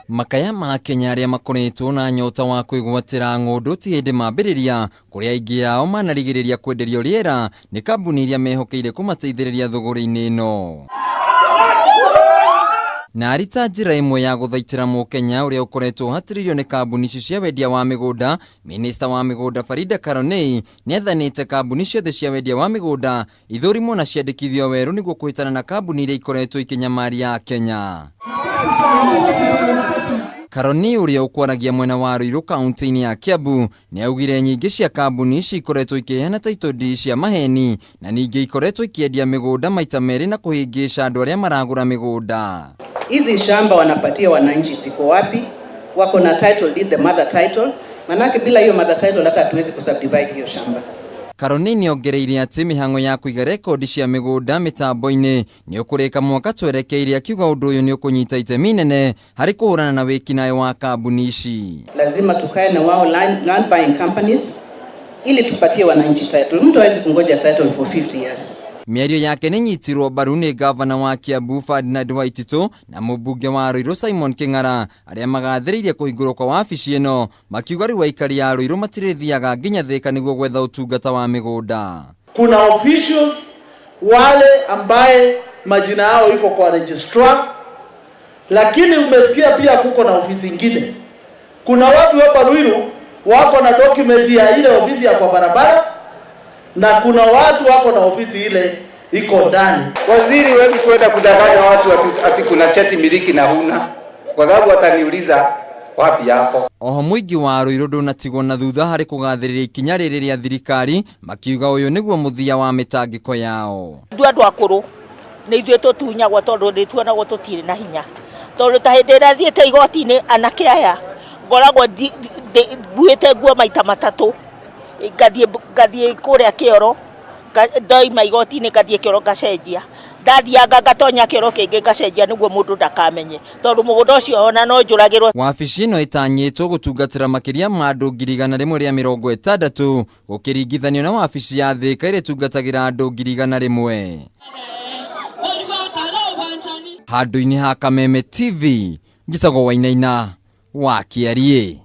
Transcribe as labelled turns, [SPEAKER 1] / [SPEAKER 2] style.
[SPEAKER 1] Makaya ma Kenya arĩa makoretwo na nyota wa kwĩgwatĩra ng'ũndũ ti hĩndĩ mambĩrĩria, kũrĩa aingĩ ao manarigĩrĩria kwenderio rĩera nĩ kambuni iria mehokeire kũmateithĩrĩria thũgũrĩ-inĩ ĩno. Na arĩ ta njĩra ĩmwe ya gũthaitĩra mũkenya ũrĩa ũkoretwo ũhatĩrĩirio nĩ kambuni ici cia wendia wa mĩgũnda, minista wa mĩgũnda Farida Karoney nĩathanĩte kambuni ciothe cia wendia wa mĩgũnda ithũrimwo na ciandĩkithio werũ nĩguo kũhĩtana na kambuni iria ikoretwo ikĩnyamaria Akenya. Karoni ũrĩa ũkwaragia mwena wa Ruiru kaunti-inĩ ya Kiambu nĩ augire nyingĩ cia kambuni ici ikoretwo ikĩheana title deed cia maheni na ningĩ ikoretwo ikĩendia mĩgũnda maita merĩ na kũhĩngĩca andũ arĩa maragũra mĩgũnda.
[SPEAKER 2] Hizi shamba wanapatia wananchi ziko wapi? Wako na title deed, the mother title. Manake bila hiyo mother title hata hatuwezi kusubdivide hiyo shamba.
[SPEAKER 1] Karoni nĩ ongereire atĩ mĩhang'o ya kũiga rekondi cia mĩgũnda mĩtambo-inĩ nĩ ũkũrĩka mwaka twerekeire, akiuga ũndũ ũyũ nĩ ũkũnyita itemi inene harĩ kũhũrana na wĩkinaĩ wa kambuni ici.
[SPEAKER 2] Lazima tukae na wao land buying companies ili tupatie wananchi title. Mtu hawezi kungoja title for 50 years.
[SPEAKER 1] Mĩario yake nĩ nyitirwo mbaru nĩ gavana wa Kiambu Ferdinand Waititu na mũmbunge wa Ruiru Simon King'ara arĩa magathĩrĩirie kũhingũrwo kwa wabici ĩno, makiuga rĩu aikari a Ruiru matirĩthiaga nginya Thĩka nĩguo gwetha ũtungata wa mĩgũnda.
[SPEAKER 3] Kuna officials wale ambaye majina yao iko kwa registrar, lakini umesikia pia kuko na ofisi ingine. Kuna watu hapa Ruiru wako na document ya ile ofisi ya kwa barabara na kuna watu wako na ofisi ile iko ndani.
[SPEAKER 4] Waziri, huwezi kwenda kudanganya watu ati kuna cheti miliki na huna, kwa sababu wataniuliza wapi yako.
[SPEAKER 1] Oho mũingĩ wa Ruiru ndũnatigwo na thutha harĩ kũgathĩrĩria ikinya rĩrĩ rĩa thirikari, makiuga ũyũ nĩguo mũthia wa mĩtangĩko yao.
[SPEAKER 5] Ithuĩ andũ akũrũ nĩ ithuĩ tũtunyagwo tondũ nĩ tuonagwo tũtirĩ na hinya, tondũ ta hĩndĩ ĩrĩa thiĩte igoti-inĩ anake aya ngoragwo nguĩte nguo maita matatũ, ngathiĩ kũrĩa kĩoro, ndoima igoti-inĩ ngathiĩ kĩoro ngacenjia, ndathianga ngatonya kĩoro kĩngĩ ngacenjia nĩguo mũndũ ndakamenye, tondũ mũgũnda ũcio ona no njũragĩrwo.
[SPEAKER 1] Wabici ĩno ĩtanyĩtwo gũtungatĩra makĩria ma andũ 160,000 gũkĩringithanio na wabici ya Thĩka ĩrĩa ĩtungatagĩra andũ 100,000. Handũ-inĩ ha Kameme TV, njĩtagwo Wainaina wa Kĩariĩ.